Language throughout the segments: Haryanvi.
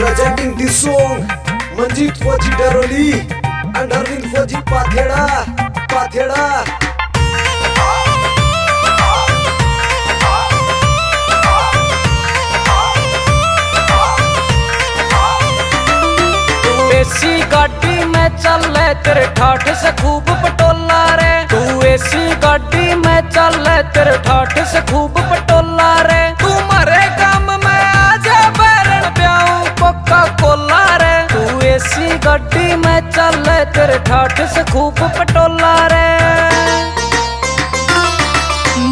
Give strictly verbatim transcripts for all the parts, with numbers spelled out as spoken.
Presenting this song, Manjeet Fauji Daroli and Arvind Fauji Pathera, Pathera. देसी गाड़ी में चले तेरे ठाठ से खूब पटोला रे। तू एसी गाड़ी में चले तेरे ठाठ से खूब पटोला रे। तू मारे काम में आ जा बैरन प्याऊ कोका कोला रे। तू एसी गाड़ी में चले तेरे ठाठ से खूब पटोला रे।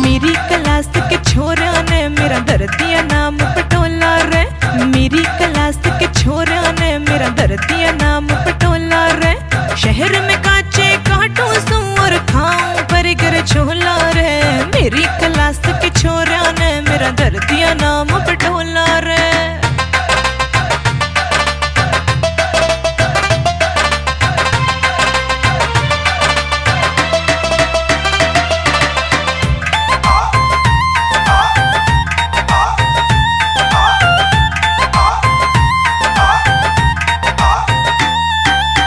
मेरी क्लास के छोरा ने मेरा धर दिया नाम पटोला रे। मेरी क्लास के छोरा ने मेरा धर दिया नाम पटोला रे। शहर में काचे काटू सू और खाऊं बर्गर छोला रे। मेरी क्लास के छोरा ने मेरा धर दिया नाम पटोला रे।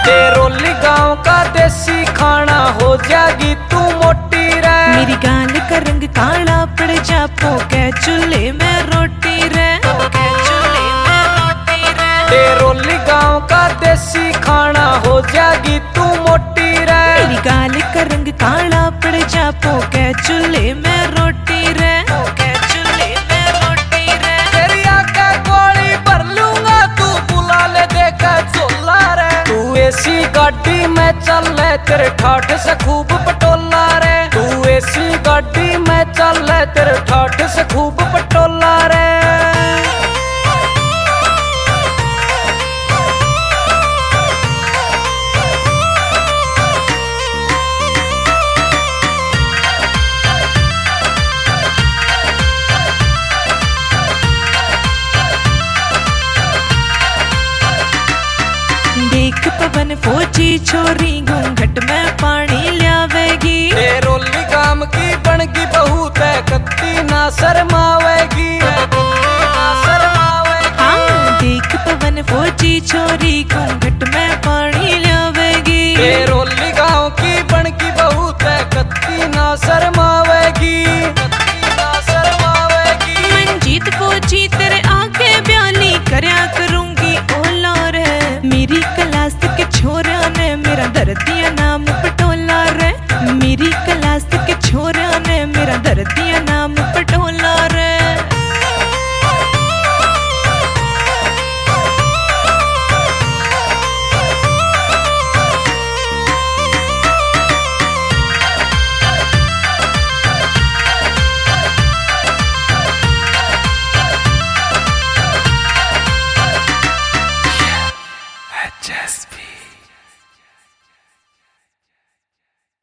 तेरोली गांव का देसी खाना हो जाएगी तू मोटी रे। मेरी गाल का रंग काला पड़ जा पोके चूल्हे में रोटी रे। पोके चूल्हे में रोटी रे। तेरोली गांव का देसी खाना हो जाएगी तू मोटी रे। मेरी गाल का रंग काला पड़ जा पोके चूल्हे में रोटी रे। पोके चूल्हे में रोटी रे। तेरी आंखें गोली भर लूंगा तू बुला ले देकर झोला रे। तू एसी गाड़ी में चल ले तेरे ठाठ से खूब पटोला रे। तू एसी गाड़ी में चल ले तेरे ठाठ से खूब पटोला रे। देख पवन फौजी छोरी घूंघट में पानी ल्यावेगी। तेरोली गांव की बनगी बहू तै कत्ती ना शर्मावेगी। ना शर्मावेगी। हाँ, देख पवन फौजी छोरी घूंघट में पानी ल्यावेगी। तेरोली गांव की बनगी बहू तै कत्ती ना शर्मावेगी।